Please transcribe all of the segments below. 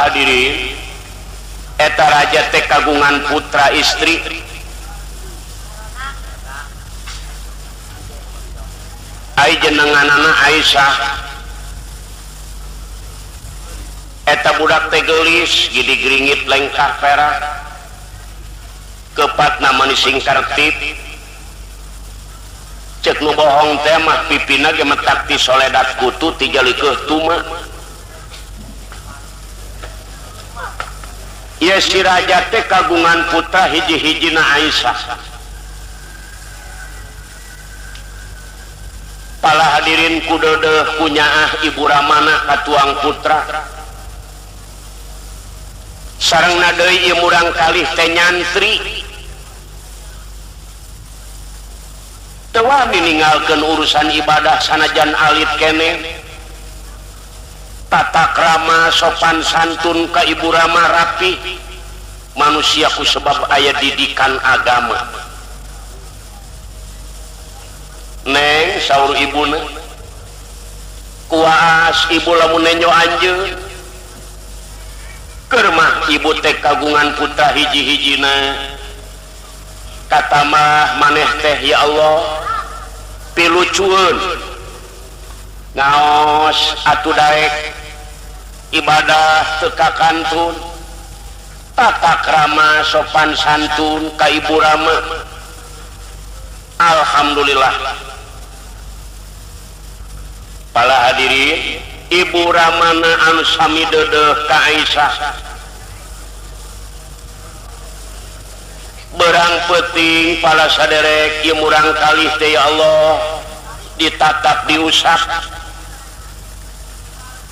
Pala hadirin eta raja teh kagungan putra istri ai jenenganana Aisyah eta budak teh geulis gidi gringit lengkah perak kepatna manis singkartip cek nu bohong teh mah pipina ge metak ti soledat kutu tijalikeuh tuma. Ieu si raja teh kagungan putra hiji-hijina Aisyah. Pala hadirin ku deudeuh ku nyaah ibu ramana katuang putra. Sarengna deui ieu murang kalih teh nyantri. Teu wani ninggalkeun urusan ibadah sanajan alit keneh. Tata krama sopan santun ka ibu rama rapi manusia ku sebab aya didikan agama. Neng saur ibuna kuas ibu lamun nenjo anjeun keur mah ibu teh kagungan putra hiji-hijina kata mah maneh teh ya Allah pilucueun ngaos atuh daek ibadah teu kakantun tata krama sopan santun ka ibu rama. Alhamdulillah. Pala hadirin ibu ramana anu sami deudeuh ka Aisyah berang peuting pala saderek ieu murang kalih teh ya Allah ditatap diusap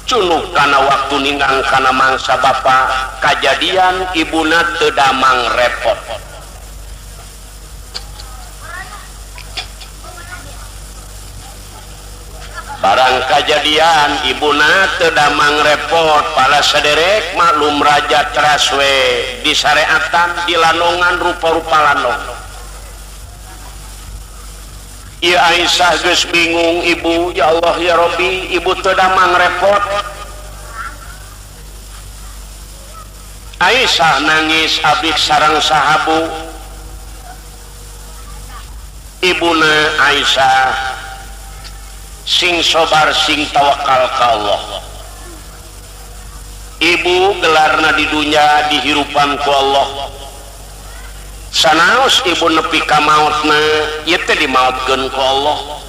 cunuk kana waktu ninggang kana mangsa bapa kajadian ibuna teu damang repot. Barang kajadian ibuna teu damang repot pala saderek maklum raja teras we disareatan dilanongan rupa-rupa lanong. Ieu Aisyah geus bingung ibu ya Allah ya Rabbi ibu teu damang repot. Aisyah nangis abik sareng sahabu. Ibuna Aisyah sing sobar sing tawakal ka Allah. Ibu gelarna di dunya dihirupan ku Allah. Sanaos ibu nepi ka maotna ieu teh dimaotkeun ku Allah.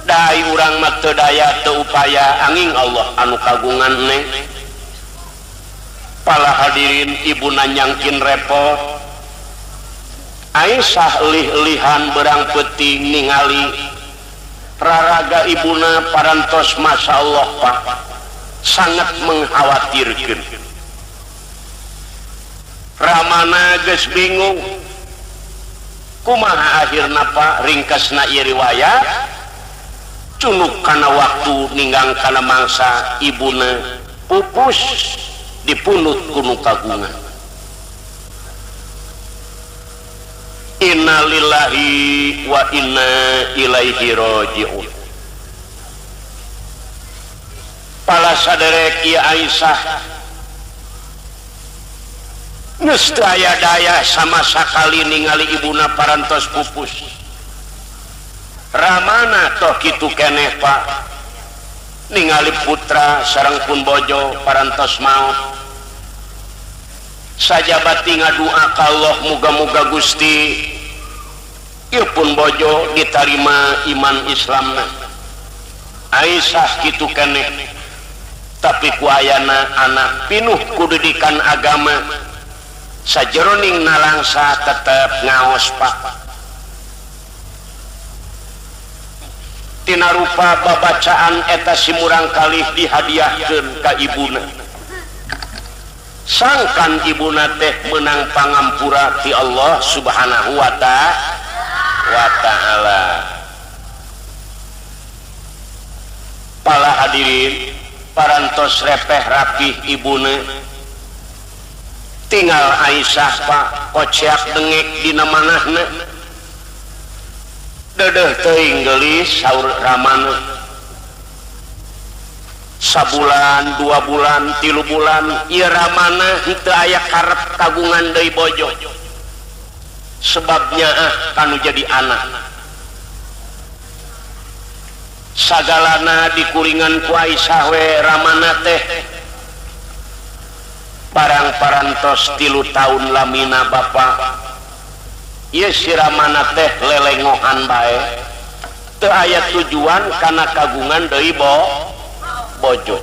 Dai urang mah teu daya teu upaya angin Allah anu kagungan neng. Pala hadirin ibu nanyangkin repot. Aisyah lih-lihan berang peuting ningali raraga ibuna parantos masya Allah Pak sangat mengkhawatirkan. Ramana geus bingung kumaha akhirna Pak ringkasna ieu riwayat cunuk kana waktu ninggang kana mangsa ibuna pupus dipunut ku nu kagungan. Innalillahi wa inna ilaihi raji'un. Pala saderek ieu Aisyah geus teu aya daya sama sakali ningali ibuna parantos pupus. Ramana toh kitu keneh Pak ningali putra sareng pun bojo parantos maot. Sajabati ngadua ka Allah muga-muga Gusti ieu pun bojo ditarima iman Islamna. Aisyah kitu keneh tapi ku ayana anak pinuh ku didikan agama sajeroning nalangsa tetep ngaos Pak. Tina rupa babacaan eta si murang kalih dihadiahkeun ka ibuna. Sangkan ibuna teh menang pangampura ti Allah Subhanahu wa ta'ala. Pala hadirin parantos repeh rapih ibuna tinggal Aisyah Pak kociak dengek dina manahna dedeh teuing geulis saur ramana. Sabulan, 2 bulan, 3 bulan ieu Ramana henteu aya karep kagungan deui bojo. Sebabnya kanu jadi anak. Sagalana dikuringan ku Aisyah we Ramana teh. Barang parantos 3 tahun lamina bapa. Ieu si Ramana teh lelengohan bae. Teu aya tujuan kana kagungan deui bojo.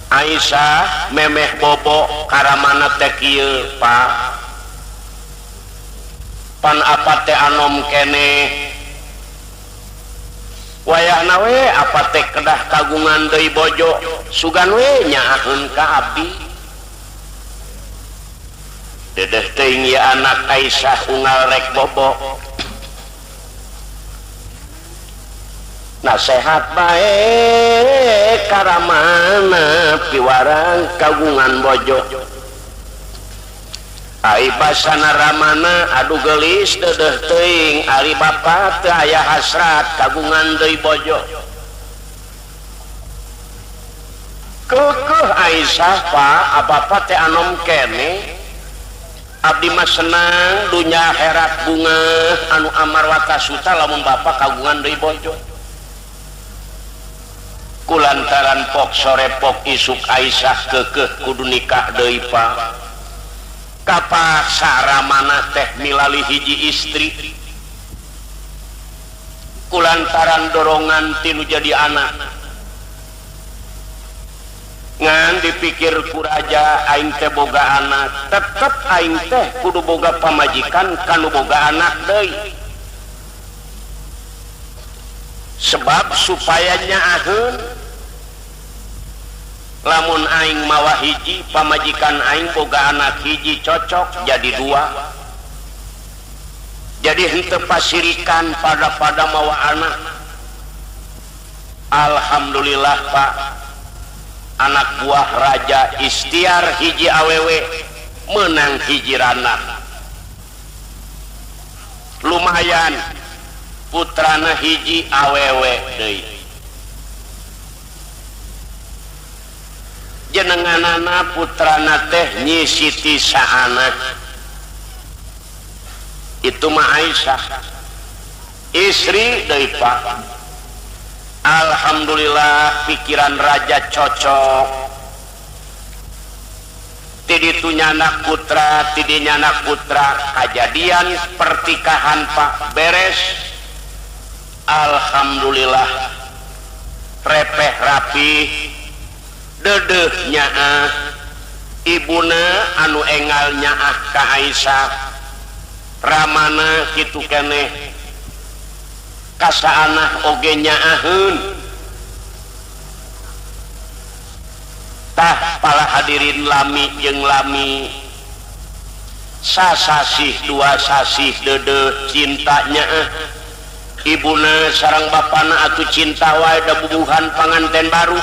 Aisyah memeh bobo karamana teh kieu Pak. Pan apa teh anom keneh. Wayahna we apa teh kedah kagungan deui bojo, sugan we nyaaheun ka abdi. Dedeh teuing ieu anak Aisyah unggal rek bobo. Nasehat bae karamana piwarang kagungan bojo. Ai basana Ramana aduh geulis dedeh teuing ari bapa teu aya hasrat kagungan deui bojo. Keukeuh Aisyah Pak, abapa teh anom keneh. Abdi mah senang dunya akhirat bunga anu amarwata suta lamun bapa kagungan deui bojo. Kulantaran pok sore pok isuk Aisyah keukeuh kudu nikah deui Pak. Kapaksa Ramana teh milali hiji istri. Kulantaran dorongan tinu jadi anak. Ngan dipikir ku raja aing teh boga anak, tetep aing teh kudu boga pamajikan kanu boga anak deui. Sebab supaya nyaaheun lamun aing mawa hiji pamajikan aing boga anak hiji cocok jadi 2. Jadi henteu pasirikan pada-pada mawa anak. Alhamdulillah Pak, anak buah raja istiar hiji awewe menang hiji rana. Lumayan putrana hiji awewe deui. Jenenganana putrana teh Nyi Siti Saana. Itu mah Aisyah istri deui Pak. Alhamdulillah pikiran raja cocok. Ti ditu nyanak putra, ti di nyanak putra, kajadian pertikahan Pak beres. Alhamdulillah repeh rapi. Dedeh nyaah ibuna anu engal nyaah ka Aisyah. Ramana kitu keneh kasaanah oge nyaaheun. Tah pala hadirin lami jeung lami sasasih 2 sasih dedeh cinta nyaah. Ibuna sareng bapana atuh cinta wae da bubuhan panganten baru.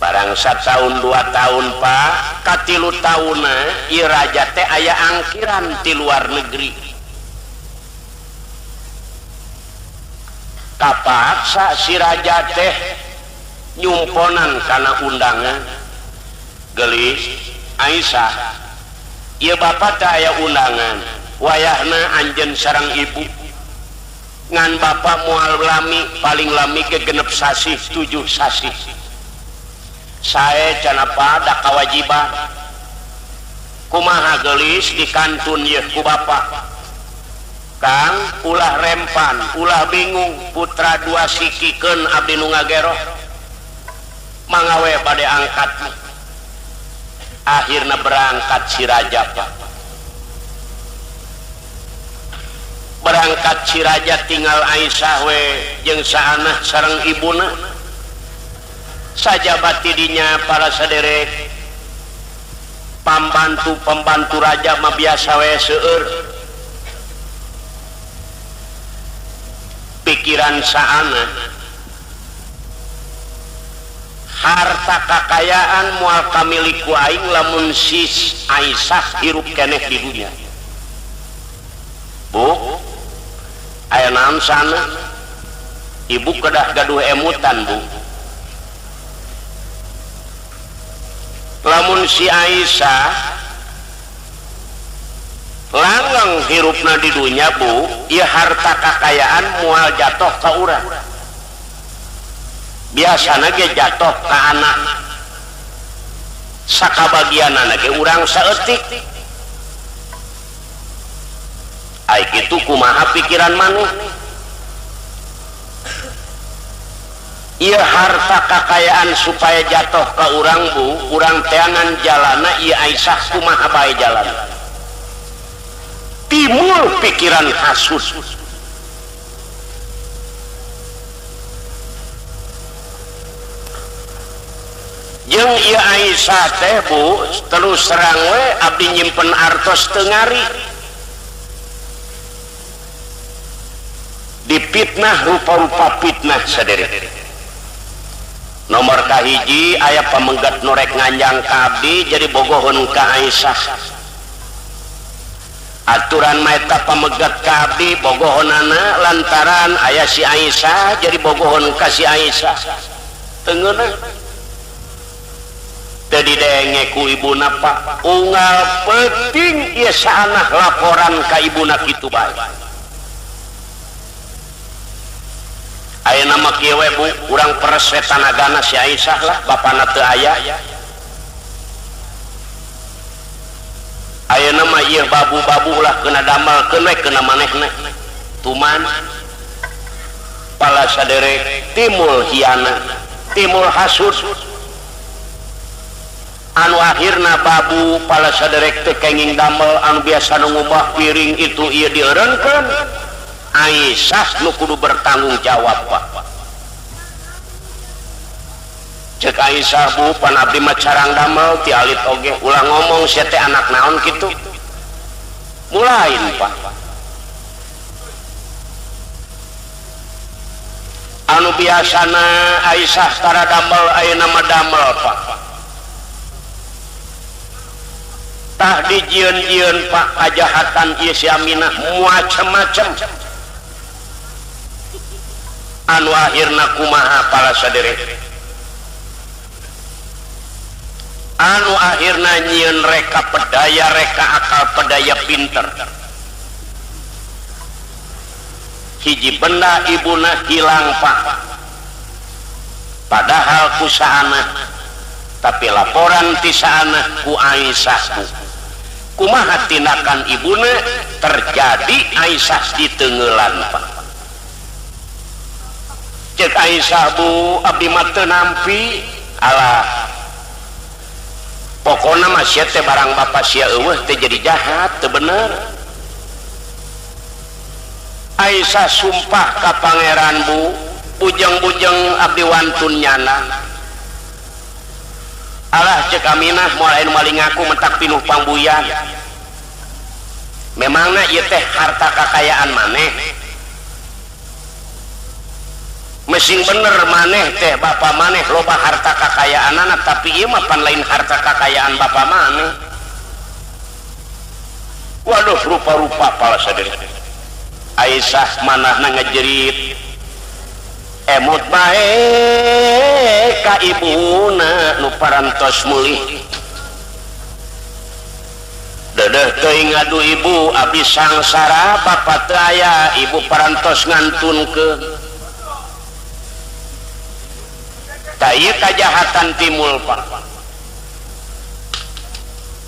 Barang 1 tahun 2 tahun Pak, katilu tauna ieu raja teh aya angkiran ti luar negeri. Kapaksa si raja teh nyumponan kana undangan. Geulis Aisyah, ieu bapa teh aya undangan, wayahna anjeun sareng ibu. Ngan bapa moal lami, paling lami ke 6 sasih 7 sasih. Sae cenah pada kawajiban. Kumaha geulis dikantun yeuh ku bapa. Kang ulah rempan, ulah bingung, putra 2 sikikeun abdi nu ngageroh. Mangga we bade angkat. Akhirna berangkat si raja Pak. Berangkat si raja tinggal Aisyah we jeung saanah sareng ibuna. Sajabat tidinya para saderek pambantu-pembantu raja mah biasa we seueur. Pikiran saana harta kakayaan moal kamilik ku aing lamun sis Aisyah hirup keneh di dunia. Bu, aya naon sana? Ibu kedah gaduh emutan bu. Lamun si Aisyah langgeng hirupna di dunya bu, ieu harta kakayaan moal jatuh ka urang. Biasana ge jatuh ka anak. Sakabagianana ge urang saeutik. Ai kitu kumaha pikiran maneh? Ieu harta kakayaan supaya jatuh ka urang bu, urang teangan jalana ieu Aisyah kumaha bae jalana. Timbul pikiran hasud. Jeung ieu Aisyah teh bu, terus terang we abdi nyimpen artos teu ngari. Dipitnah rupa-rupa fitnah saderek. Nomor kahiji aya pamenggat nu rek nganjang ka abdi jadi bogoheun ka Aisyah. Aturan maeta pamegat ka abdi bogohonana lantaran aya si Aisyah jadi bogohon ka si Aisyah. Teu ngeunah. Teu didenge ku ibuna Pak. Unggal peuting ieu saanah laporan ka ibuna kitu bae. Ayeuna mah kieu we bu, urang peres we tanagana si Aisyah lah, bapana teu aya. Ayeuna mah ieu babu-babu lah kena damelkeun we kena manehna. Tuman pala saderek timul hiana, timul hasud. Anu akhirna babu pala saderek teu kenging damel anu biasa ngubah piring itu ieu dieureunkeun. Aisyah nu kudu bertanggung jawab Pak. Cek Aisyah bu, pan abdi mah carang damel ti alit oge ulah ngomong sia teh anak naon kitu. Mulain Pak. Anu biasana Aisyah tara damel ayeuna mah damel Pak. Tah dijieun-jieun Pak kajahatan ieu si Aminah macem-macem. Anu akhirna kumaha pala saderek. Anu akhirna nyieun reka pedaya, reka akal pedaya pinter. Hiji benda ibuna hilang Pak. Padahal ku saanah, tapi laporan ti saanah ku Aisyah bu. Kumaha tindakan ibuna terjadi Aisyah ditenggelan Pak. Cek Aisyah bu, abdi mah teu nampi. Alah, pokona mah sia teh barang bapa sia eueuh teh jadi jahat, teu bener. Aisyah sumpah ka pangeran bu, bujeng-bujeng abdi wantun nyana. Alah cek Aminah moal anu maling ngaku mentak pinuh pangbuyan. Memangna ieu teh harta kakayaan maneh. Mesing bener maneh teh bapa maneh loba harta kakayaanana, tapi ieu mah pan lain harta kakayaan bapa maneh. Waduh rupa-rupa pala saderek. Aisyah manahna ngejerit. Emut bae ka ibuna nu parantos mulih. Dedeh teuing ngadu ibu abdi sangsara bapa teu aya, ibu parantos ngantunkeun. Tah ieu kajahatan timul Pak.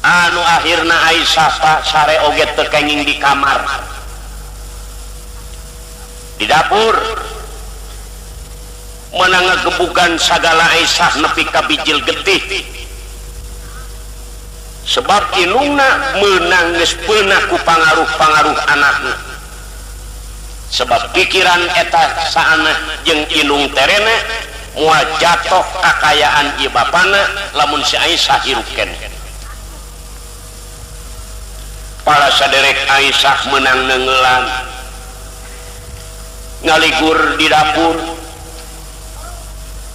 Anu akhirna Aisyah Pak sare oge teu kenging di kamar. Di dapur menang ngegebugan sagala Aisyah nepi ka bijil getih. Sebab inungna meunang geus peunah ku pangaruh-pangaruh anakna. Sebab pikiran eta saanah jeung inung terena moal jatoh kakayaan ieu bapana lamun si Aisyah hirup keneh. Para saderek Aisyah menang neungelan ngaligur di dapur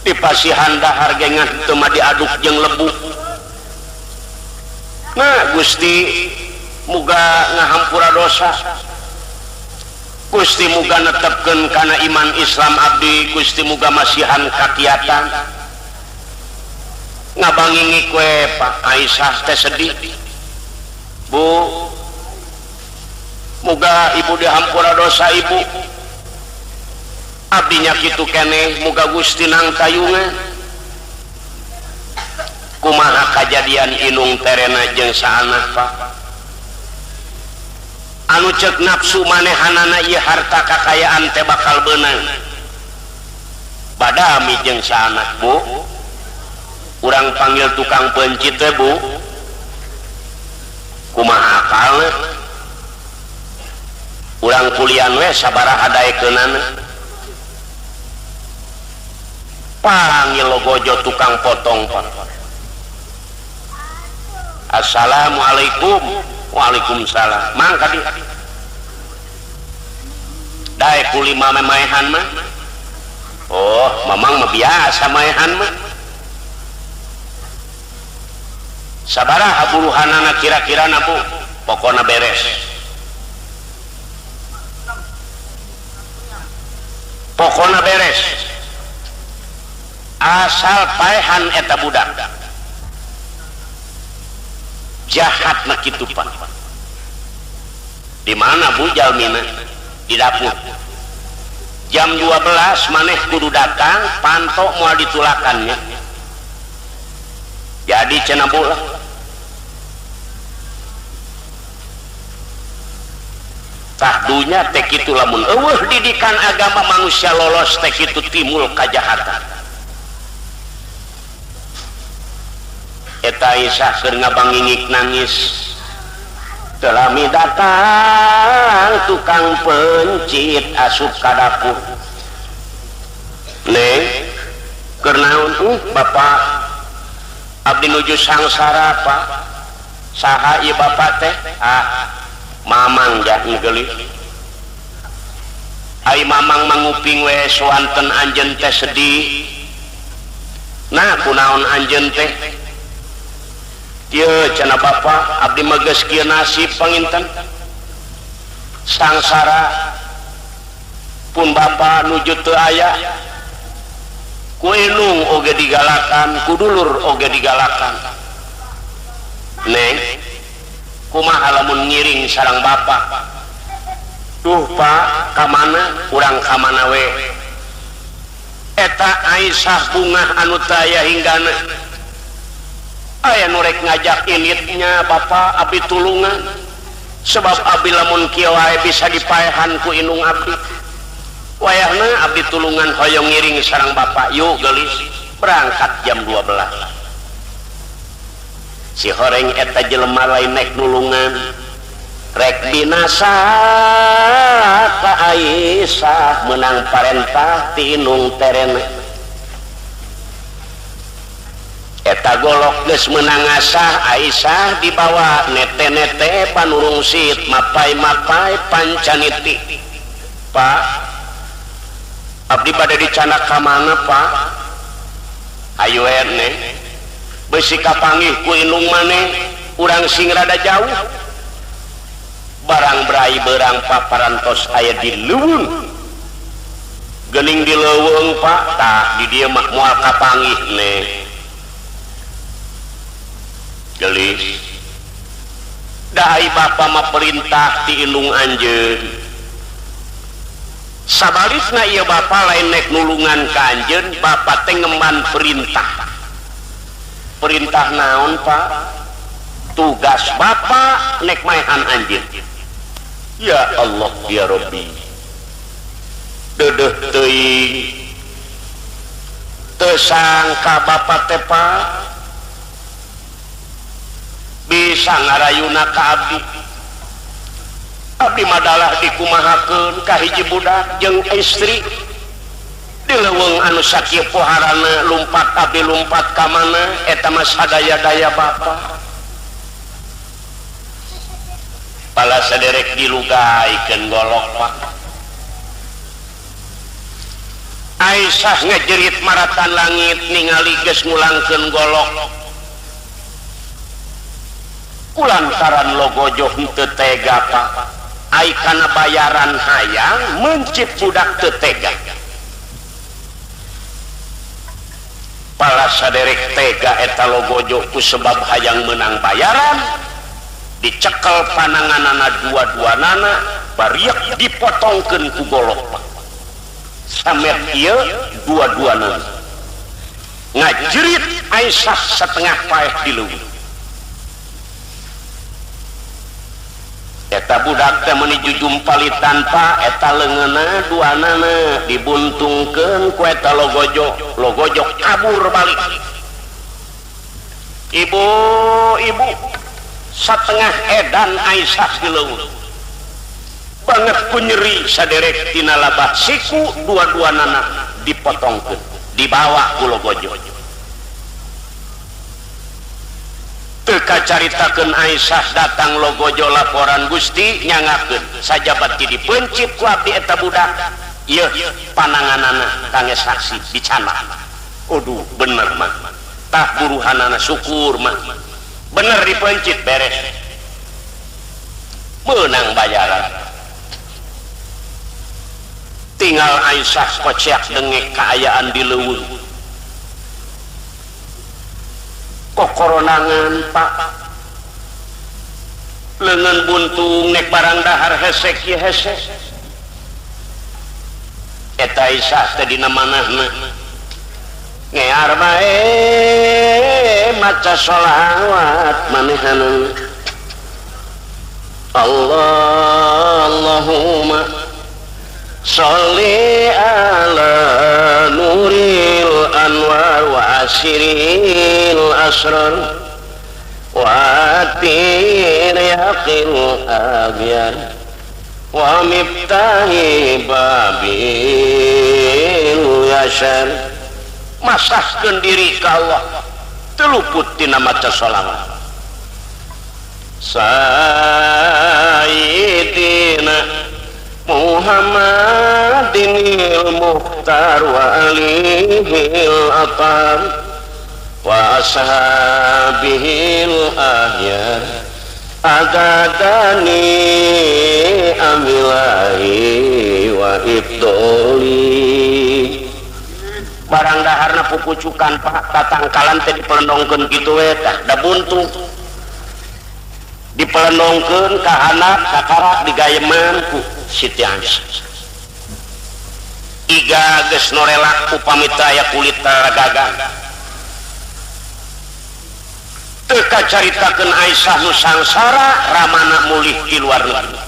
dipasihan dahar gengah teu mah diaduk jeung lebu. Nah Gusti muga ngahampura dosa. Gusti muga netepkeun kana iman Islam abdi, Gusti muga masihan kakiatan. Ngabangingi kue Pak Aisyah teh sedih. Bu, muga ibu dihampura dosa ibu. Abdinya kitu keneh, muga Gusti nang tayungan. Kumaha kajadian inung terena jeung saanah Pak? Anu cek nafsu manehanana ieu harta kakayaan teh bakal beunang. Badami jeung saanah Bu. Urang panggil tukang pencit teh Bu. Kumaha akalna? Urang kulian we sabaraha daekeunana. Panggil logojo tukang potong Pak. Assalamualaikum. Waalaikumsalam. Mang kadi. Daek kulima maehan mah. Oh, mamang mah biasa maehan mah. Sabaraha buruhanana kira-kirana Bu? Pokona beres. Pokona beres. Asal paehan eta budak. Jahat na kitu Pak. Di mana Bu jalmina? Di dapur. Jam 12 maneh kudu datang, pantok moal ditulakannya. Jadi cenah Bu lah. Tah dunya teh kitu lamun eueuh didikan agama manusia lolos teh kitu timbul kajahatan. Eta Aisyah keur ngabangingik nangis. Telami datang tukang pencit asup ka dapur. Neng, keur naon? Bapak abdi nuju sangsara Pak. Saha ieu bapak teh? Ah, mamang jah geulis. Ai mamang manguping we soanten anjeun teh sedih. Nah, kunaon anjeun teh? Ieu cenah bapa abdi mah geus kieu nasib panginten. Sangsara pun bapa nuju teu aya. Ku indung oge digalakan, ku dulur oge digalakan. Neng, kumaha lamun ngiring sareng bapa? Duh Pak, ka mana? Urang ka mana we? Eta Aisyah bungah anu teu aya hinggana. Aya nu rek ngajak initnya bapa abdi tulungan. Sebab abdi lamun kieu wae bisa dipaehan ku indung abdi. Wayahna abdi tulungan hoyong ngiring sareng bapa. Yuk geulis, berangkat jam 12. Si horeng eta jelema lain nek nulungan. Rek binasa ka Aisyah menang parentah ti indung terena. Eta golok geus meunang ngasah Aisyah dibawa nete-nete panurungsit mapai-mapai pancaniti. Pak, abdi bade dicanak ka mana Pak? Ayo ene. Beusi kapanggih ku indung maneh, urang sing rada jauh. Barang berai berang paparantos aya di leuweung. Geuning di leuweung Pak, tah di dieu mah moal kapanggih neh. Gelis. Dahai bapa mah perintah ti indung anjeun. Sabalikna ieu bapa lain nek nulungan ka anjeun, bapa teh ngemban perintah. Perintah naon Pak? Tugas bapa nek maehan anjeun. Ya Allah ya Rabbi. Deudeuh teuing. Teu sangka bapa teh Pak bisa ngarayuna ka abdi. Abdi madalah dikumahakeun ka hiji budak jeung istri. Di leuweung anu sakieu poharana lumpat abdi lumpat ka mana eta mah sadaya-daya bapa. Pala saderek dilugaikeun golok Pak. Aisyah ngejerit maratan langit ningali geus ngulangkeun golok. Kulantaran logojo henteu tega Pak. Ai kana bayaran hayang mencit budak teu tega. Pala saderek tega eta logojo ku sebab hayang menang bayaran dicekel pananganana dua-duanana bariek dipotongkeun ku golok. Samet ieu dua-duanana ngajerit Aisyah setengah paeh di leuweung. Eta budak teh meuni jujumpali tanpa eta leungeunna duanana dibuntungkeun ku eta logojo, logojo kabur balik. Ibu, ibu setengah edan Aisyah di leuweung. Banget ku nyeri saderek tina labah siku dua-duanana dipotongkeun, dibawa ku logojo. Teu caritakeun Aisyah datang logojo laporan Gusti nyangakeun sajabat ti dipencit ku abdi eta budak ieu pananganana kangge saksi dicana. Aduh bener mah tah buruhanana syukur mah bener dipencit beres menang bayaran. Tinggal Aisyah koceak dengek kaayaan di leuweung. Kokoronangan pak lengan buntung nek barang dahar hesek ye hesek. Eta Aisyah teh dina manahna ngear bae maca sholawat manehanana. Allah Allahumma sholli ala nuril anwar wa asiril asrar wa atir yaqil abyar wa miftahi babil yashar. Masahkeun diri ka Allah teluput tina maca sholawat. Sayyidina Muhammadinil Mukhtar wa alihil atar wa ashabihil ahyar adadani amilahi wa ibdoli. Barang daharna pupucukan pak tatangkalan teh dipelendongkeun kitu we tah da buntung dipelendongkeun ka anak kakarak digayeman ku Siti Aisyah. Iga geus norelak upami teh aya kulit gagang. Teu kacaritakeun Aisyah nu sangsara ramana mulih di luar negeri.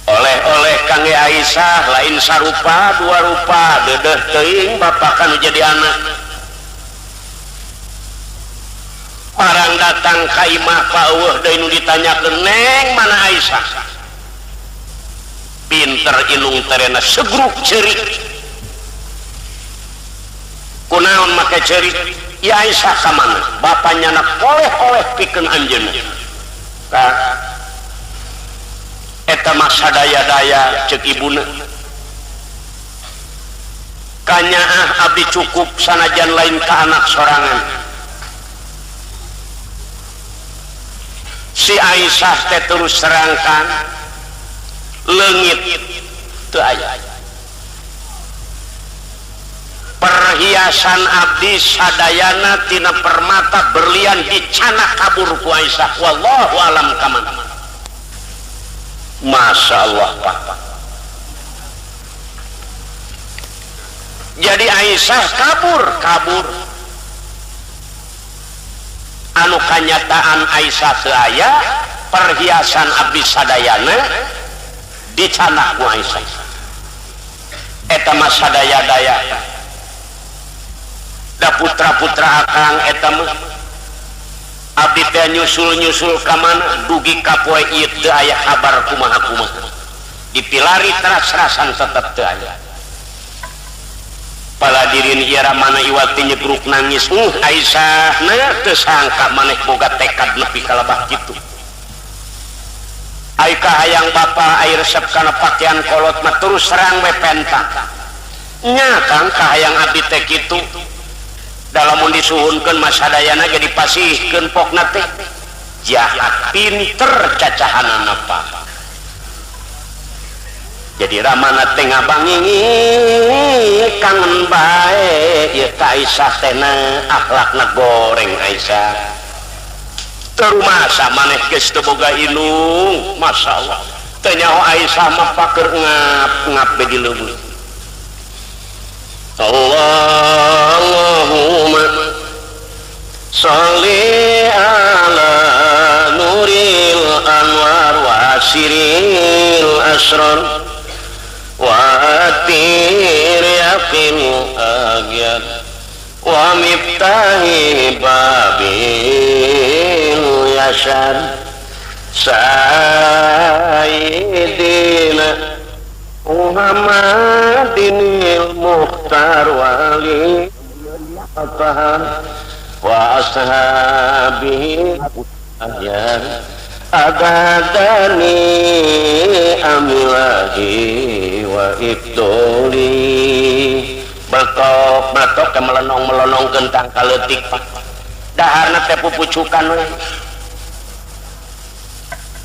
Oleh-oleh kangge Aisyah lain sarupa dua rupa deudeuh teuing bapak kanu jadi anak. Barang datang ka imah paueuh deui nu ditanyakeun neng mana Aisyah. Pinter ilung terena segruk ceurik. Kunaon make ceurik? Ya Aisyah ka mana? Bapa nyana oleh-oleh pikeun anjeunna. Ka eta mah sadaya-daya ceuk ibuna. Kanyaah abdi cukup sanajan lain ka anak sorangan. Si Aisyah teh terus serangkan leungit teu aya. Perhiasan abdi sadayana tina permata berlian dicana kabur ku Aisyah wallahu alam kamana. Masya Allah Pak. Jadi Aisyah kabur anu kanyataan Aisyah teu aya, perhiasan abdi sadayana dicanak ku Aisyah. Eta mah sadaya-daya. Da putra-putra akang eta mah abdi teh nyusul-nyusul ka mana dugi ka poe ieu teu aya kabar kumaha-kumaha. Dipilari teras-terasan tetep teu aya. Paladirin ieu ramana iwati nyegruk nangis. Aisyah na teu sangka maneh boga tekad nepi ka lebah kitu. Ai kahayang bapa ai resep kana pakaian kolot mah terus serang we penta. Nya Kang kahayang abdi teh kitu. Dalamun disuhunkeun mah sadayana ge dipasihkeun pokna teh. Jahat pinter cacahanana Pak. Jadi ramana teh ngabangingi kangen bae ieu ka Aisyah teh akhlakna goreng Aisyah. Terumasa maneh geus teu boga indung, masyaallah. Teu nyaho Aisyah mah paker ngap-ngap be di leuweung. Allahumma sholli ala nuril anwar wa siril asrar wa atir yaqin agyar wa miftahi babil yasar sayyidina Muhammadinil Mukhtar wali atahar wa ashabihi ahyar abadani amilahi wa ibdoli. Bertok bertok ke melenong-melenong kentang kaletik Pak. Daharna teh pupucukan we.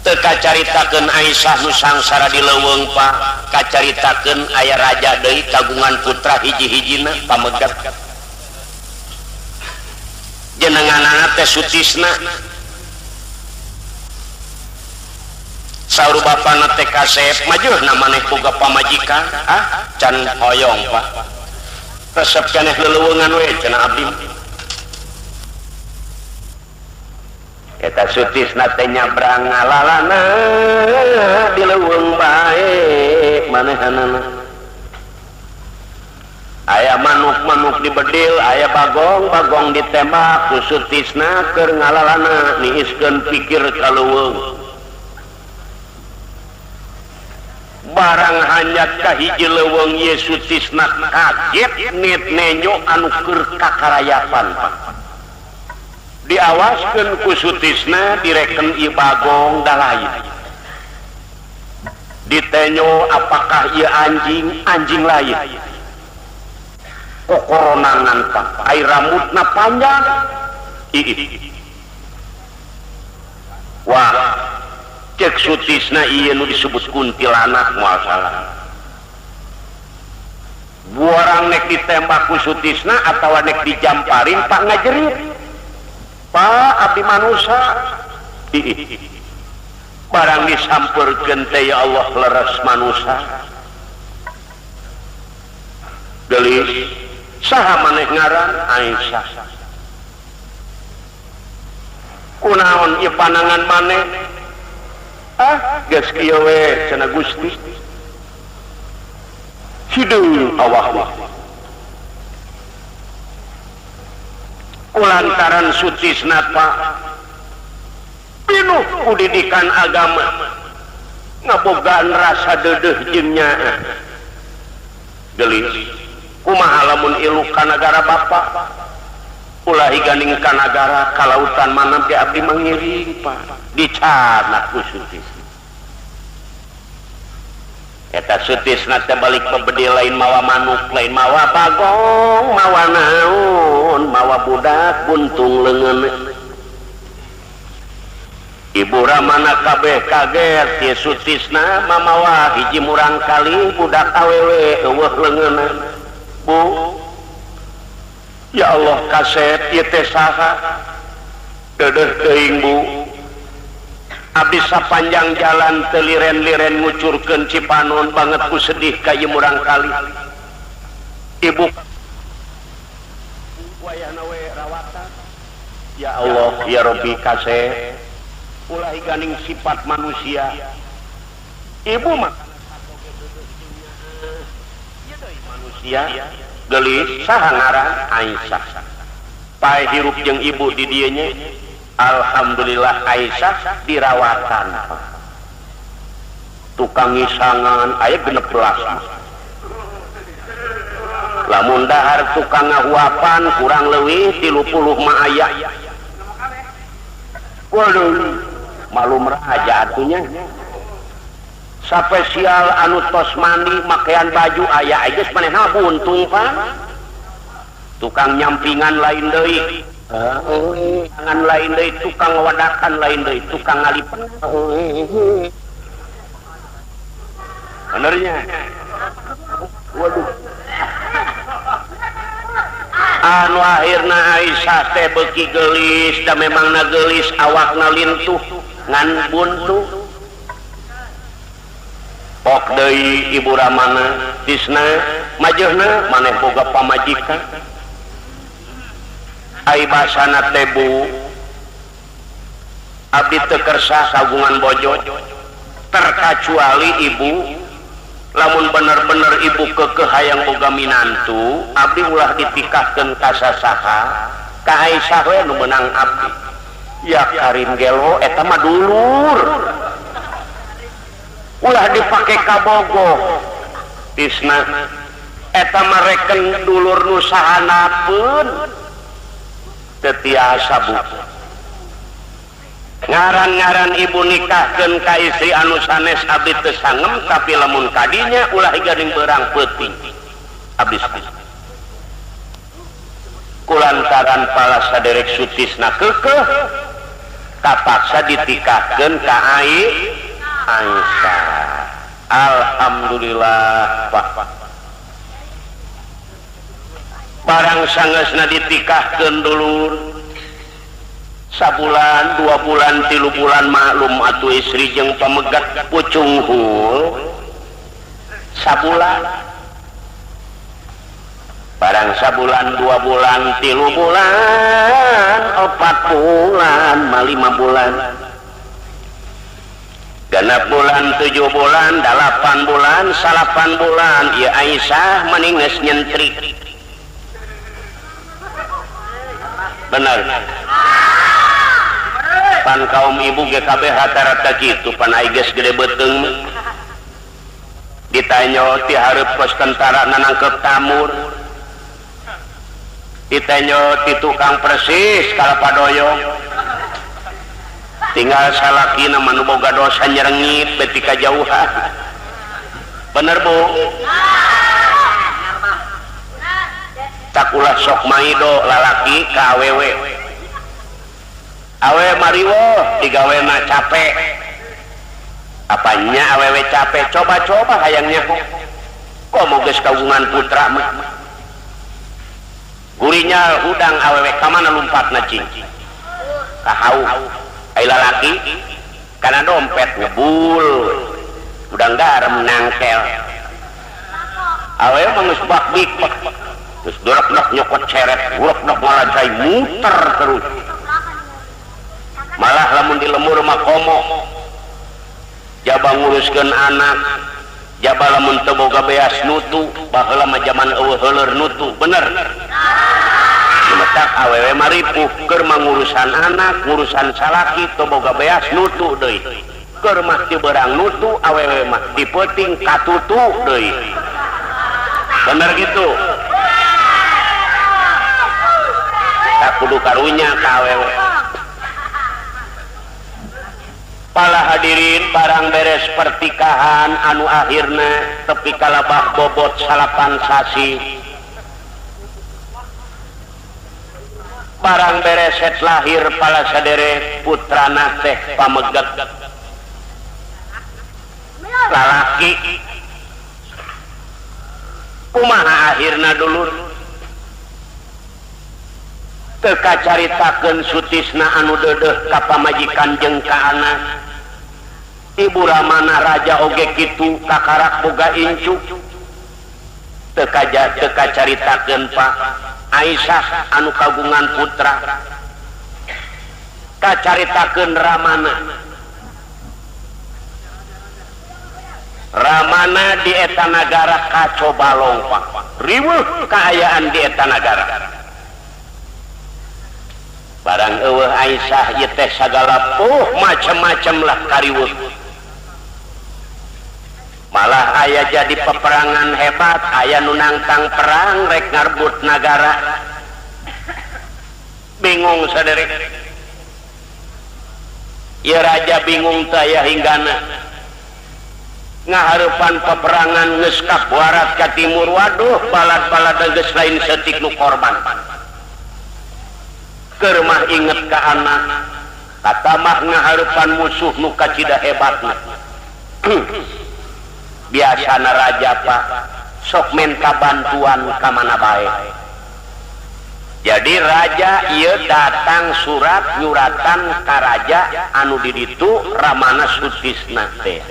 Teu kacaritakeun Aisyah nu sangsara di leuweung Pak, kacaritakeun aya raja deui kagungan putra hiji-hijina pamegat. Jenenganana teh Sutisna. Saur bapana teh kasep, majuhna maneh boga pamajikan, ah can hoyong Pak. Resep keneh leuweungan we cenah abdi. Eta Sutisna teh nyabrang ngalalana di leuweung bae manehanana. Aya manuk-manuk dibedil, aya bagong-bagong ditembak ku Sutisna keur ngalalana niiskeun pikir ka leuweung. Barang hanyat ka hiji leuweung ye Sutisna kaget net nenyo anu keur kakarayapan Pak. Diawaskeun ku Sutisna direken ieu bagong da lain. Ditenyo apakah ieu anjing, anjing lain. Kokoronangan Pak, ai rambutna panjang. Ih. Wah, cek Sutisna ieu nu disebut kuntilanak moal salah. Buarang nek ditembak ku Sutisna atawa nek dijamparin Pak ngajerit. Pak abdi manusia. Barang disampeurkeun teh ya Allah leres manusia. Geulis saha maneh ngaran Aisyah. Kunaon ieu panangan maneh? Ah geus kieu we cenah Gusti. Hideung awak. Kulantaran Sutisna Pak pinuh ku didikan agama ngabogaan rasa dedeuh jeung nyaah. Geulis kumaha lamun ilu ka nagara bapa ulah ganing ka nagara ka lautan mana ge abdi mangiring Pak dicanak ku Sutisna. Eta Sutisna teh balik pebedil lain mawa manuk lain mawa bagong mawa naon mawa budak buntung leungeun. Ibu ramana kabeh kaget ye Sutisna mamawa hiji murang kali budak awewe eueuh leungeunna. Bu ya Allah kasep ieu teh saha deudeuh teuing Bu. Abdi sapanjang jalan teu liren-liren ngucurkeun cipanon banget ku sedih ka ieu murang kali. Ibu wayahna we rawatan. Ya Allah ya Rabbi kaseh ulah ganing sifat manusia. Ibu mah manusia geulis saha ngaran Aisyah. Pae hirup jeung ibu di dieu nya. Alhamdulillah Aisyah dirawatan. Tukang ngisangan aya 16. Lamun dahar tukang ngahuapan kurang leuwih 30 mah aya. Waduh, malum raja atunya. Spesial anu tos mandi makean baju aya geus manehna buntung Pak. Tukang nyampingan lain deui. Tangan lain deui tukang wadakan lain deui tukang ngalipen. Benernya. Waduh. Anu akhirna Aisyah teh beuki geulis da memangna geulis awakna lintuh ngan buntu. Pok deui Ibu Ramana tisna majeuhna maneh boga pamajikan. Ai basana teh Bu abdi teu kersa kagungan bojo terkecuali ibu lamun bener-bener ibu kekeh hayang boga minantu abdi ulah ditikahkeun ka sasaha ka Aisyah we nu meunang abdi. Ya Karim gelo eta mah dulur ulah dipake kabogoh tisna eta mah reken dulur nu sahanapeun teu tiasa Bu. Ngaran-ngaran ibu nikahkeun ka istri anu sanes abdi teu sangem tapi lamun kadinya ulah garing beurang peuting abdi kulantaran pala saderek Sutisna keukeuh kapaksa ditikahkeun ka Aisyah. Alhamdulillah Pak. Barang sangeusna ditikahkeun dulur sabulan, 2 bulan, 3 bulan maklum atuh istri jeung pamegat pucunghul sabulan. Barang sabulan, 2 bulan, 3 bulan, 4 bulan, 5 bulan, 6 bulan, 7 bulan, 8 bulan, 9 bulan, ieu Aisyah meni geus nyentrik. Bener. Pan kaum ibu GKB rata-rata gitu pan ai geus gede beuteung ditanyo ti hareup pos tentara nanangkep tamur ditanyo ti tukang persis kalapadoyong tinggal salakina mah nu boga dosa nyerengit beti kajauhan. Bener Bu? Takulah sok maido lalaki ka awewe awe mariwo digawena capek apanya awewe capek coba-coba hayangnya kok mau geus kagungan putra mah gurinya hudang awewe ka mana lumpatna cing ka hau ai lalaki kana dompet ngebul udang garam nangkel awewe mah geus bakbik terus dorok-dorok nyokot ceret dorok-dorok malah cai muter terus malah lamun di lemur mah komo jaba nguruskeun anak jaba lamun teu boga beas nutu baheula mah jaman eueuh heuleur nutu bener lumetak awewe mah ripuh keur mah ngurusan anak ngurusan salaki teu boga beas nutu deui keur mah ti beurang nutu awewe mah di peuting katutu deui bener gitu tak kudu karunya ka awewe. Pala hadirin barang beres pertikahan anu akhirna tepi kalabah bobot 9 sasi barang bereset lahir pala sadere putrana teh pameget lalaki kumaha akhirna dulur teu kacaritakeun Sutisna anu deudeuh ka pamajikan jeung ka anak. Ibu Ramana raja oge kitu kakarak boga incu teu kacaritakeun Pak Aisyah anu kagungan putra kacaritakeun Ramana. Ramana di eta nagara kacobalong Pak riweuh kaayaan di eta nagara. Barang eueuh Aisyah ieu teh sagala puh macam-macam lah kariweuh. Malah aya jadi peperangan hebat, aya nu nangtang perang rek ngarbut nagara. Bingung saderek. Ieu raja bingung teh aya hinggana. Ngahareupan peperangan geus ka barat ka timur, waduh balad-balad geus lain seutik nu korban. Keur mah inget ka anak katamah ngahareupan musuh nu kacida hebatna. Biasana raja Pak sok menta bantuan ka mana bae. Jadi raja ieu datang surat nyuratan ka raja anu di ditu Ramana Sutisna teh.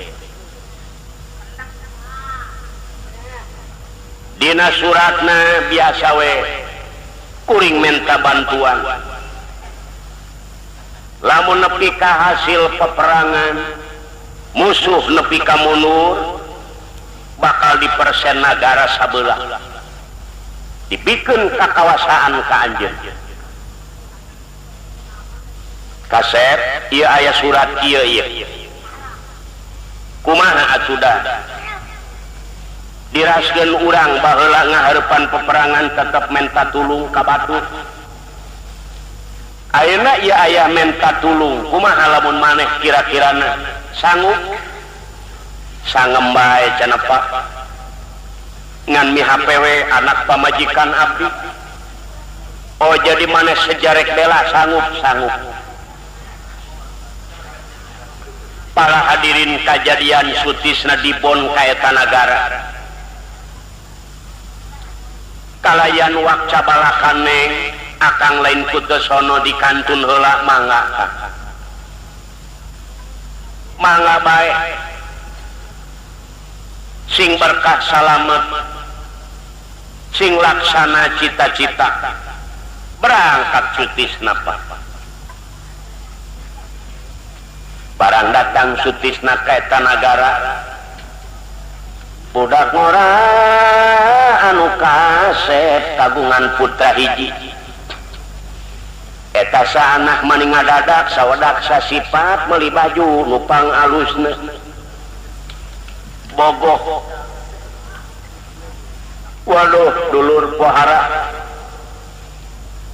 Dina suratna biasa we kuring menta bantuan. Lamun nepi ka hasil peperangan musuh nepi ka mundur bakal dipersen nagara sabelah. Dibikeun kakawasaan ka anjeun. Kasep ieu aya surat ieu ieu. Kumaha atuda? Diraskeun urang baheula ngahareupan peperangan tetep menta tulung ka batur. Ayeuna ieu aya menta tulung, kumaha lamun maneh kira-kirana sanggup? Sangem bae cenah Pak. Ngan mihapewe anak pamajikan abdi. Oh jadi maneh sejarek bela sanggup sanggup. Para hadirin kajadian Sutisna dibon ka eta nagara. Kalayan wakca balakaneng akang lain kutesono di kantun heula mangga. Mangga bae. Sing berkah salamet, sing laksana cita-cita. Berangkat Sutisna Pak. Barang datang Sutisna ka eta nagara, budak ngora anu kasep kagungan putra hiji. Eta saanah mani ngadadak sawedak sasipat meuli baju nu pang alusna. Bogoh. Waduh dulur pohara.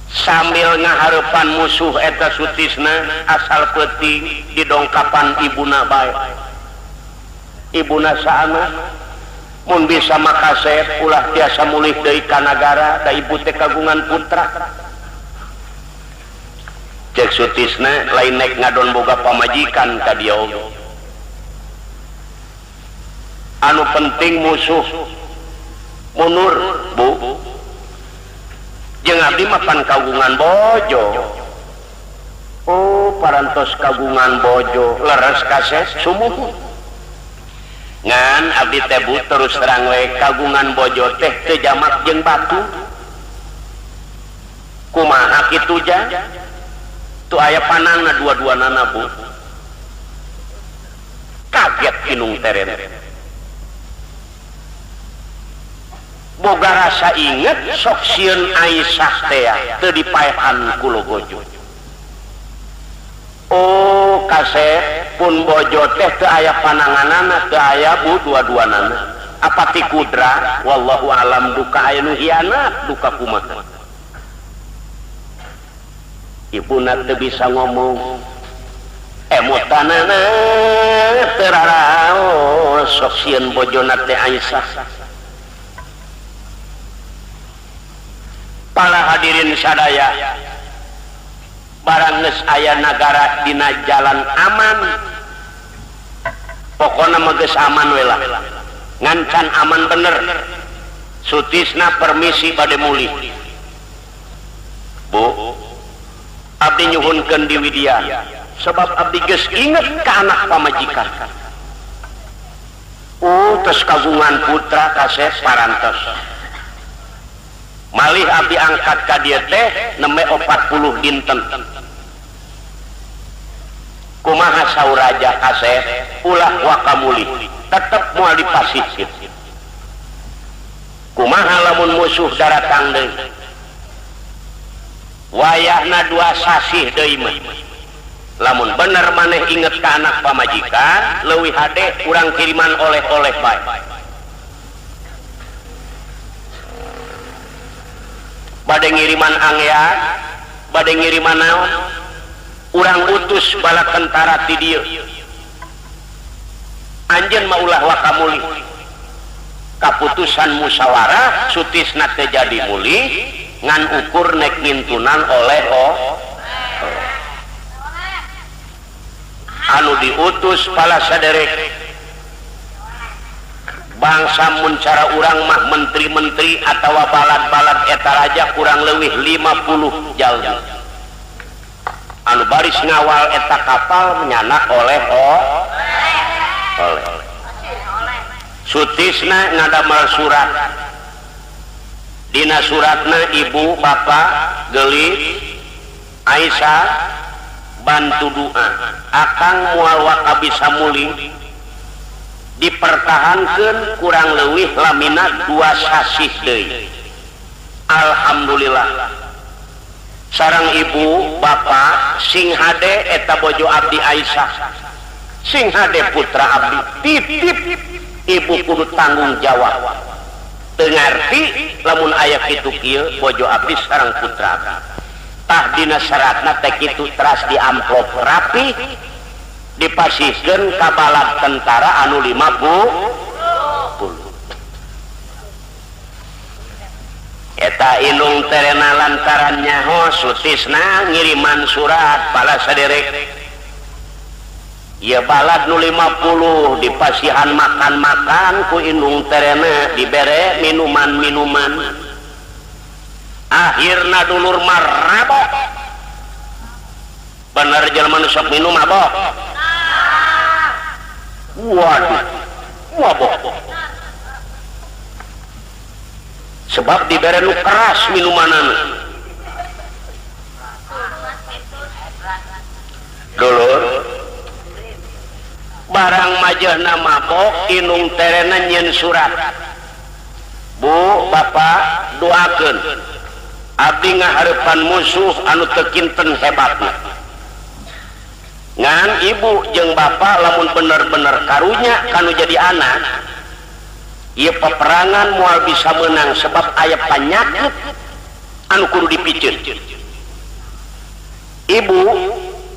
Sambil ngahareupan musuh eta Sutisna asal peuting didongkapan ibuna bae. Ibuna saana mun bisa makasep ulah tiasa mulih deui ka nagara da ibu teh kagungan putra. Cek Sutisna lain nek ngadon boga pamajikan ka dieu oge. Anu penting musuh mundur bu. Jeung abdi mah pan kagungan bojo. Oh parantos kagungan bojo leres kases sumuh. Ngan abdi teh bu terus terang we kagungan bojo teh teu jamak jeung batu. Kumaha kitu ja? Tuh aya panangna dua-duanana bu. Kaget inung teren. Boga rasa inget sok sieun Aisyah teh teu dipaehan ku logojo. Oh kasep pun bojo teh teu aya pananganana teu aya bu dua-duanana. Apa ti kudra wallahu alam duka aya nu hianat duka kumaha. Ibuna teu bisa ngomong. Emutanana teu raraos sok sieun bojona teh Aisyah. Para hadirin sadaya, barang geus aya nagara dina jalan aman, pokona mah geus aman we lah, ngan can aman bener. Sutisna permisi bade mulih. Bu, abdi nyuhunkeun di Widya, sebab abdi geus inget ka anak pamajikan. Oh, tos kagungan putra kasep parantos. Malih abdi angkat ka dieu teh nembe 40 dinten. Kumaha saur raja kasep ulah wakamulih tetep moal dipasihkeun. Kumaha lamun musuh daratang deui? Wayahna 2 sasih deui mah. Lamun bener maneh inget ka anak pamajikan leuwih hade urang kiriman oleh-oleh bae. Bade ngiriman angea, bade ngiriman naon, urang utus bala tentara ti dieu. Anjeun mah ulah wakamulih. Kaputusan musyawarah Sutisna teh jadi mulih ngan ukur nek ngintunan oleh Anu diutus pala saderek bangsa mun cara urang mah menteri-menteri atawa balad-balad eta raja kurang leuwih 50 jalmi. Anu baris ngawal eta kapal menyanak oleh oleh. Sutisna ngadamel surat. Dina suratna ibu bapak geulis Aisyah bantu doa akang moal waka bisa mulih dipertahankeun kurang leuwih lamina 2 sasih deui. Alhamdulillah sareng ibu bapak sing hade eta bojo abdi Aisyah sing hade putra abdi titip ibu kudu tanggung jawab teu ngarti lamun aya kitu kieu bojo abdi sareng putra abdi. Tah dina syaratna teh kitu teras di amplop rapi dipasihkeun ka balad tentara anu 50. Eta indung terena lantaran nyaho Sutisna ngiriman surat pala saderek. Ieu balad nu 50 dipasihan makan-makan ku indung terena dibere minuman-minuman. Akhirna dulur marabok. Bener jelema nu sok minum mabok. Waduh, mabok. Sebab dibere nu keras minumanana. Dulur barang majehna mabok indung terena nyieun surat. Bu, bapak doakeun abdi ngahareupan musuh anu teu kinten hebatna. Ngan ibu jeung bapak lamun bener-bener karunya kanu jadi anak, ieu peperangan moal bisa menang sebab aya panyakit anu kudu dipiceun. Ibu,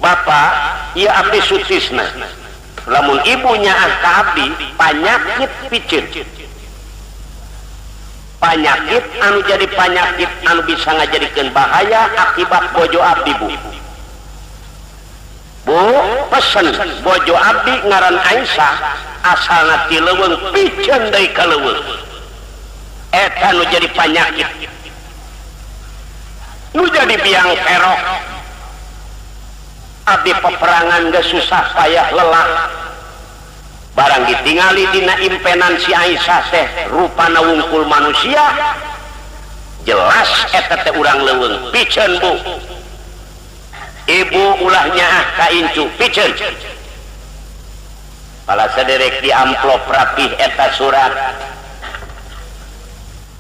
bapak, ieu abdi Sutisna. Lamun ibu nyaah ka abdi panyakit piceun. Panyakit anu jadi panyakit anu bisa ngajadikeun bahaya akibat bojo abdi bu. Bu, pesen bojo abdi ngaran Aisyah asalna ti leuweung piceun deui ka leuweung. Eta nu jadi panyakit. Nu jadi biang kerok. Abdi peperangan geus susah payah lelah. Barang ditingali dina impenan si Aisyah teh rupana wungkul manusia jelas eta teh urang leuweung piceun bu. Ibu ulah nyaah ka incu piceun. Pala saderek di amplop rapih eta surat.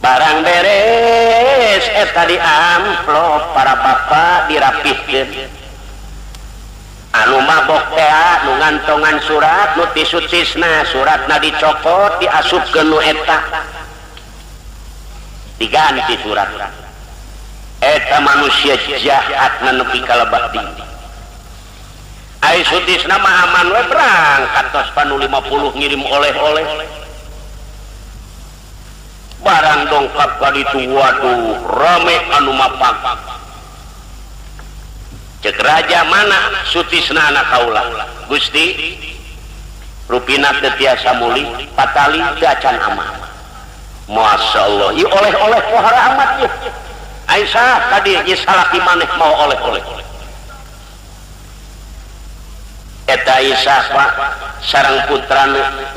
Barang beres eta di amplop para bapak dirapihkeun. Anu mabok tea nu ngantongan surat nu ti Sutisna suratna dicokot diasupkeun nu eta diganti surat eta manusia jahat nepi ka lebah tinggi. Ai Sutisna mah aman we berangkat tos panu 50 ngirim oleh-oleh barang dongkap ka ditu waduh rame anu mapak. Cek raja mana Sutisna anak kaula Gusti rupina teu tiasa mulih patali teu acan aman. Masya Allah ieu oleh-oleh pohara amat ieu. Aisyah tadi ieu salaki maneh mau oleh-oleh. Eta Aisyah Pak sareng putrana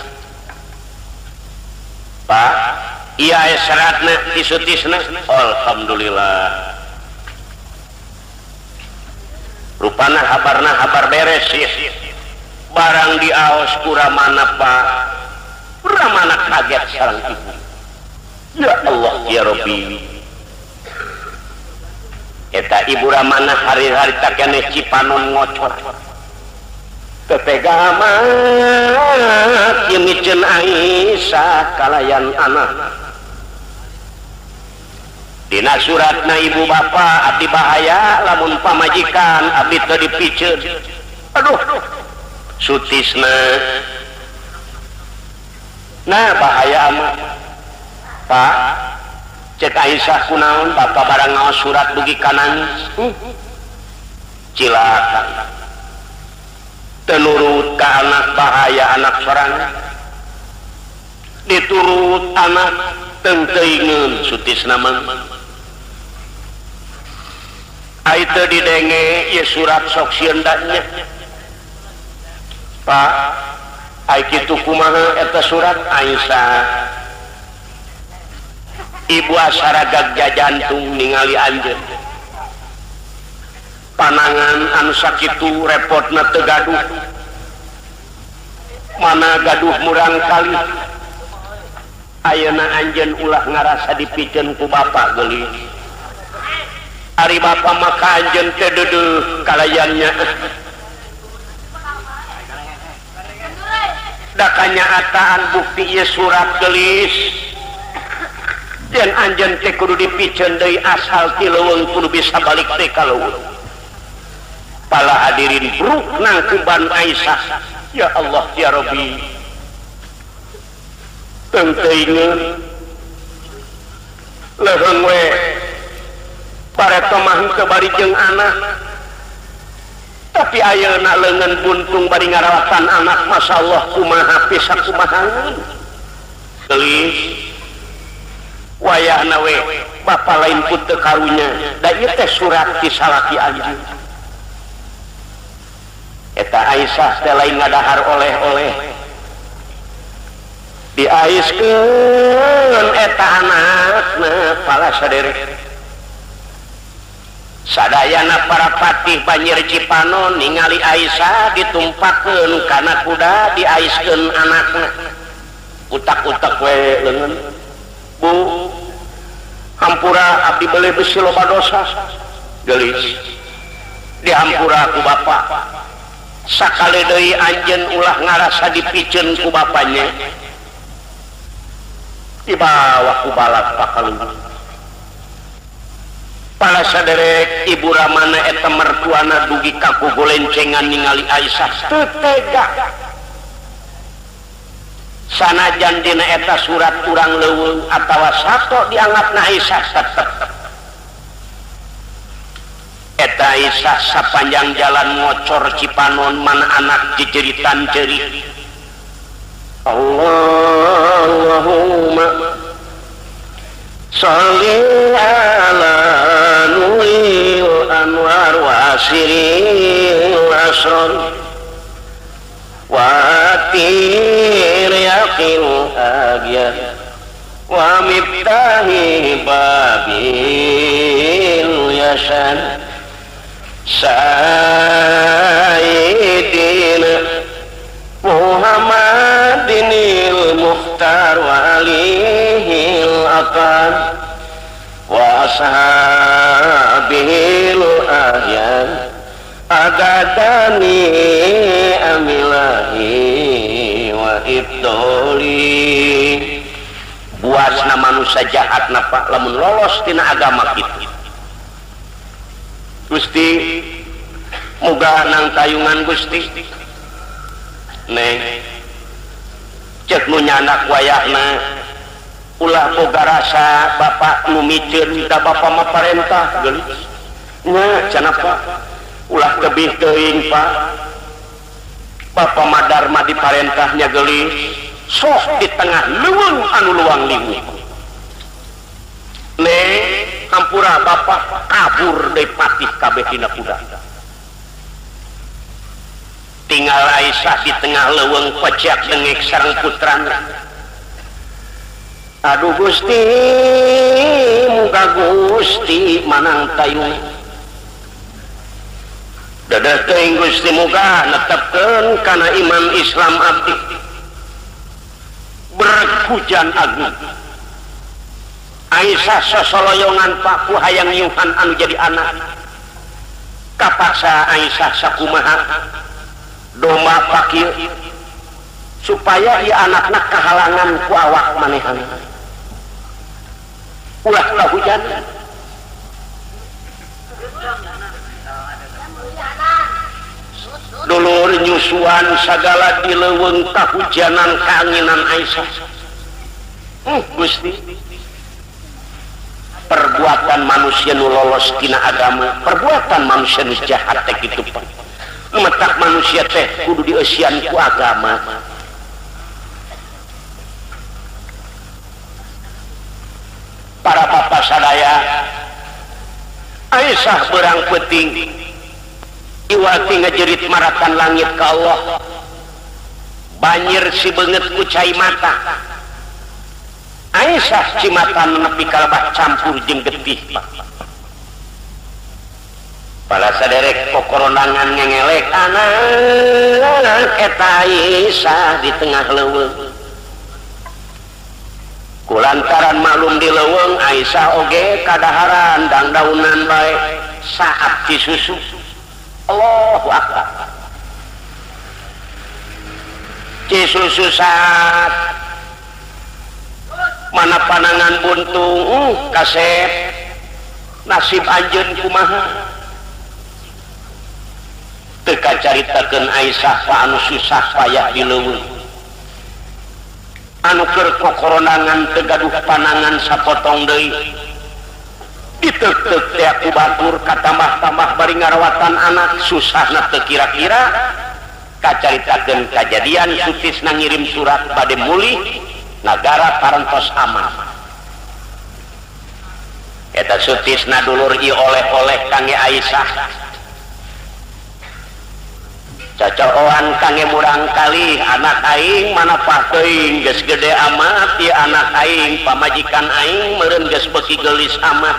Pak ieu aya seratna ti Sutisna. Alhamdulillah rupana habarna habar beres ya. Barang diaos kuramana Pak Ramana kaget sareng ibu. Ya Allah ya Rabbi. Eta ibu Ramana hari-hari tak keneh Cipanon ngocor. Tetega amat ieu miceun Aisyah kalayan anak. Dina suratna ibu bapa abdi bahaya lamun pamajikan abdi teu dipiceun. Aduh Sutisna nah bahaya amat Pak. Cek Aisyah kunaon bapa barang ngaos surat dugi ka nangis. Cilaka. Tenurut ka anak bahaya anak sorangan diturut anak teuingeun sutisna mah ai teu didenge ieu surat sok sieun da nya Pak ai kitu kumaha eta surat Aisyah ibu asaragag jajantung ningali anjeun panangan anu sakitu repotna teu gaduh mana gaduh murang kali ayeuna anjeun ulah ngarasa dipiceun ku bapa geulis ari bapa maka anjeun teh deudeuh kalayannya da kanyataan bukti ieu surat geulis yen anjeun teh kudu dipiceun deui asal ti leuweung kudu bisa balik teh ka leuweung. Pala hadirin bruk nangkuban Aisyah ya Allah ya Rabbi teuingeun leuheung we pareto mah henteu bari jeung anak tapi ayeuna leungeun buntung bari ngarawatan anak masyaallah kumaha pisan kumaha geulis wayahna we bapa lain pun teu karunya da ieu teh surat ti salaki anjeun. Eta Aisyah teh lain ngadahar oleh-oleh diaiskeun eta anakna pala saderek sadayana para patih Banjir Cipanon ningali Aisyah ditumpakeun kana kuda diaiskeun anakna utak-utak we leungeun bu hampura abdi beuleuh besi loba dosa geulis dihampura ku bapa sakali deui anjeun ulah ngarasa dipiceun ku bapanya dibawa ku balad pakalung pala saderek ibu ramana eta mertuana dugi ka golencengan ningali Aisyah teu tega sanajan dina eta surat urang leuweung atawa sato dianggapna Aisyah tetep eta Aisyah sapanjang jalan ngocor Cipanon mana anak ciciritan ceri Allahumma sholli ala nuril anwar wa siril asrar wa atir yaqil agyar wa miftahi babil yasan Sayyidina Muhammadinil Mukhtar wa alihil aqan wa ashabihil ahyan adadani amilahi wa ibdoli. Buasna manusia jahat napa lamun lolos tina agama kitu Gusti muga nang tayungan Gusti neng cek nu nyandak wayahna ulah boga rasa bapak nu miceun da bapa mah parentah geulis nya cenah Pak ulah tebih teuing Pak bapa mah darma diparentahnya geulis sok di tengah leuweung anu luang liwung neng hampura bapak kabur deui patih kabeh dina kuda tinggal Aisyah di tengah leuweung pecak dengek sareng putrana. Aduh Gusti muga Gusti manang tayung dadah teuing Gusti muga netepkeun kana iman Islam abdi berhujan agung. Aisyah sosoloyongan Pak ku hayang nyuhan anu jadi anak kapaksa Aisyah sakumaha domba pakir supaya ieu anakna kahalangan ku awak manehna ulah kahujan. Dulur nyusuan sagala di leuweung kahujanan kaanginan Aisyah. Gusti perbuatan manusia nu lolos tina agama, perbuatan manusia nu jahat teh kitu Pak. Metak manusia teh kudu dieusian ku agama. Para bapak sadaya, Aisyah berang penting iwati ngejerit maratan langit ka Allah. Banjir si beungeut ku cai mata. Aisyah cimatan nepi kalebah campur jeung getih. Pala saderek kokoronangan ngengelek anak eta Aisyah di tengah leuweung. Kulantaran maklum di leuweung Aisyah oge kadaharan dangdaunan bae saat disusu. Allahu akbar. Cisusu saat mana panangan buntung kasep nasib anjeun kumaha. Teu kacaritakeun Aisyah pa anu susah payah di leuweung. Anu keur kokoronangan teu gaduh panangan sapotong deui. Diteuk-teuk teh ku batur katambah-tambah bari ngarawatan anak susahna teu kira-kira. Kacaritakeun kajadian Sutisna ngirim surat bade mulih nagara parantos aman. Eta Sutisna dulur ieu oleh-oleh kangge Aisyah. Cocokan kangge murang kali anak aing mana teuing geus gede amat ieu anak aing pamajikan aing meureun geus beuki geulis amat.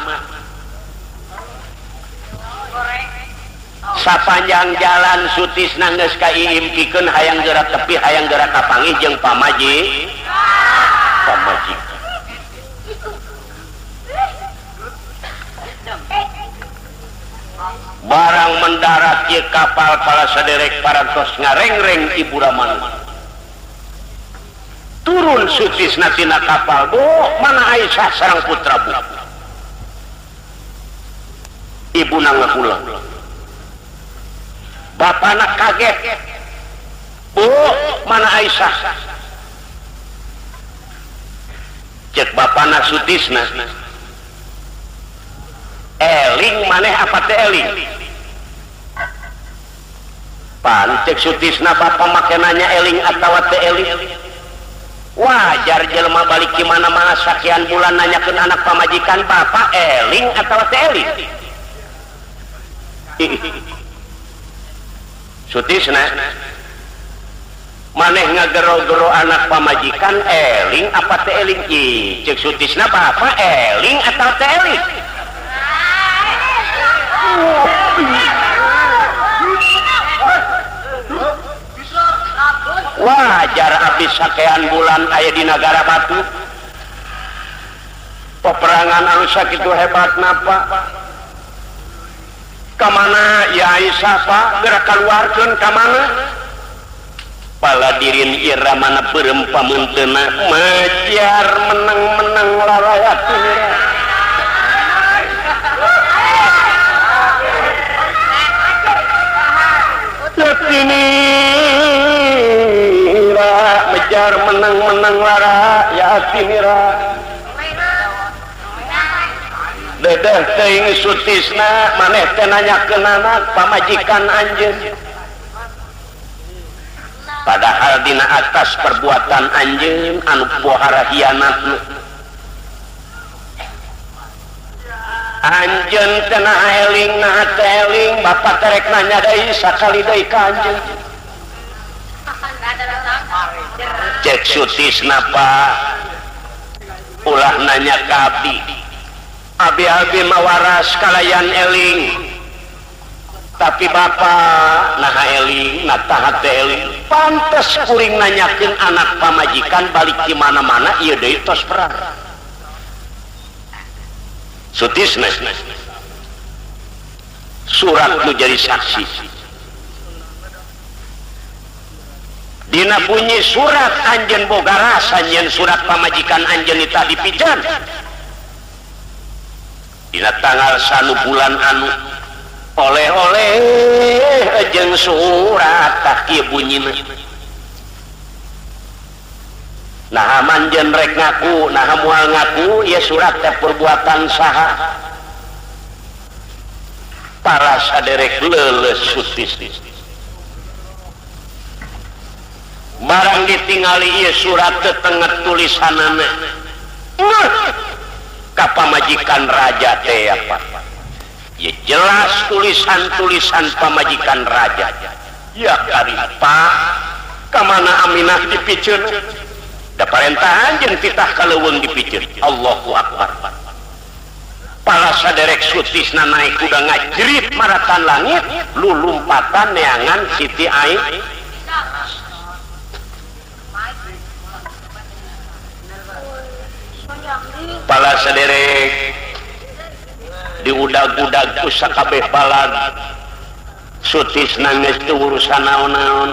Sapanjang jalan Sutisna geus kaiimpikeun hayang geura tepi hayang geura kapanggih jeung pamajikan. Barang mendarat ye kapal pala saderek parantos ngarengreng Ibu Ramana. Turun Sutisna tina kapal, bu mana Aisyah sareng putra bu. Ibu ngahulang. Bapana kaget. Bu mana Aisyah? Cek bapana Sutisna. Eling maneh apa teh eling? Pan cek Sutisna bapa make nanya eling atawa teh eling. Wajar jelema balik di mana-mana sakian bulan nanyakeun anak pamajikan bapa eling atawa teh eling. Sutisna maneh ngagero-gero anak pamajikan eling apa teh eling? Ih, cek Sutisna bapa eling atawa teh eling? Wajar abis sakean bulan aya di nagara batu. Peperangan anu sakitu hebat napa? Kamana ya Aisyah pak geura kaluarkeun kamana? Paladirin ira mana beureum pamunteuna mejar menang-menang larayat. Yatinira mejar menang-menang lara yatinira dedeh teuing Sutisna maneh teh nanyakeun anak pamajikan anjeun padahal dina atas perbuatan anjeun anu pohara hianatna anjeun teh naha eling naha teh eling bapak terek nanya deui sakali deui ka anjeun. Cek Sutisna pak ulah nanya ka abdi, abi-abi mawaras kalayan eling tapi bapak naha eling nah taha teh eling pantes kuring nanyakeun anak pamajikan balik di mana-mana ieu deui tos perang. Sutisna surat nu jadi saksi. Dina bunyi surat anjeun boga rasa nyeun surat pamajikan anjeun eta dipijan. Dina tanggal sanu bulan anu oleh-oleh jeung surat tah kieu bunyina. Nah manjen rek ngaku, nah moal ngaku ieu surat teh perbuatan saha. Para saderek leuleus Sutisna. Barang ditingali ieu surat tetengah tulisanana. Ka pamajikan raja teh apa? Ya jelas tulisan-tulisan pamajikan raja. Ya karipa ka mana Aminah dipiceun? Da parentahan jeung titah ka leuweung dipiceun. Allahu akbar. Pala saderek sutisna naik kuda ngajerit maratan langit lulumpatan neangan Siti Aisyah. Pala saderek diudag-udag ku sakabeh balad sutisna geus teu urusan naon-naon.